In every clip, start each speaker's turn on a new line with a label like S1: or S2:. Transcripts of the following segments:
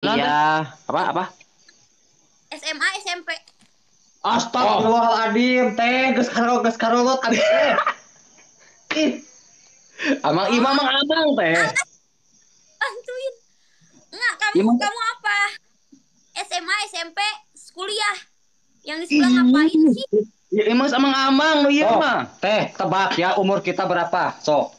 S1: Iya.
S2: Apa apa?
S3: SMA, SMP.
S4: Astagfirullahaladzim, teh geus karo geus karolot abi teh. Ih,
S2: Amang imam mang amang teh.
S3: Bantuin. Enggak, kamu
S2: Emang-
S3: kamu apa? SMA, SMP, kuliah. Yang di sebelah ngapain sih?
S2: Ya emang amang amang nu ieu
S4: Oh.
S2: mah.
S4: Teh, tebak ya umur kita berapa? Sok.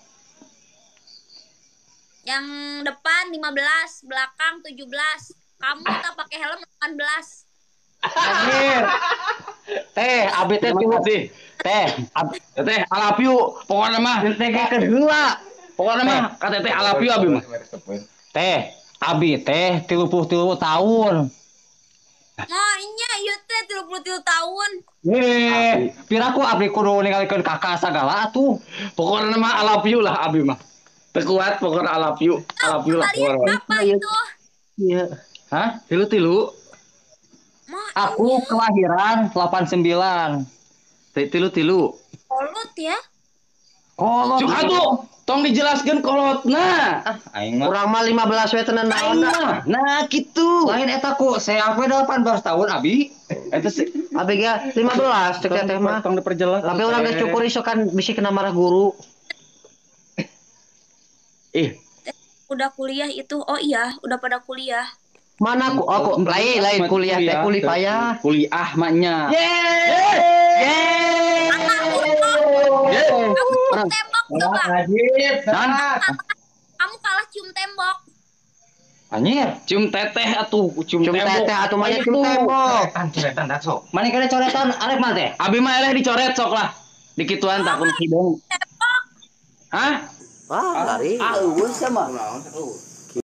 S3: Yang depan 15, belakang 17. Kamu tak pakai helm 18.
S4: Anjir. Teh, abi teh
S2: Terima
S4: tilu.
S2: kasih.
S4: Teh, abi
S2: Ya, teh I love you. Pokoknya mah,
S4: teh keun heula.
S2: pokoknya mah ka teteh I love you abi mah.
S4: Teh, abi teh 33 tahun.
S3: Nah, iya, iya teh 33 tahun.
S4: Eh, piraku abdi kudu ningalikeun kakak sagala atuh.
S2: Pokoknya mah I love you lah abi mah. Teu kuat pokoknya I love you. I love you lah
S3: Kalian
S2: pokoknya.
S3: berapa itu?
S1: Iya.
S4: Hah?
S2: Tilu tilu.
S3: Ma,
S4: Aku kelahiran 89.
S2: Tilu tilu.
S3: kolot ya.
S4: Kolot.
S2: Cuk atuh, tong dijelaskeun kolotna.
S4: Ah, aing mah.
S1: Urang mah 15 we tenan
S2: Aing
S1: naon.
S2: mah. Nah gitu.
S4: Lain eta ku saya we 18 tahun abi.
S2: Eta sih
S1: Abi ge 15 cek teteh mah.
S2: Tong diperjelas.
S1: Tapi urang geus cukur iso kan bisi kena marah guru.
S2: Ih,
S3: Udah kuliah itu. Oh iya, udah pada kuliah.
S1: Mana aku aku lain lain kuliah teh kuliah payah.
S2: Kuliah maknya.
S4: Yeay.
S3: Kamu cium tembok coba.
S4: Wajib.
S2: Dan
S3: Kamu kalah cium tembok.
S4: Anjir.
S2: cium teteh atuh, cium,
S1: Cium
S2: tembok.
S1: teteh atuh mah nya cium tembok.
S5: Coretan, coretan dah sok.
S4: Mana kena coretan arek mah teh?
S2: Abi mah eleh dicoret sok lah. Dikituan takun hidung.
S3: Tembok.
S2: Hah?
S1: Wah, lari.
S6: Ah, eueuh sama.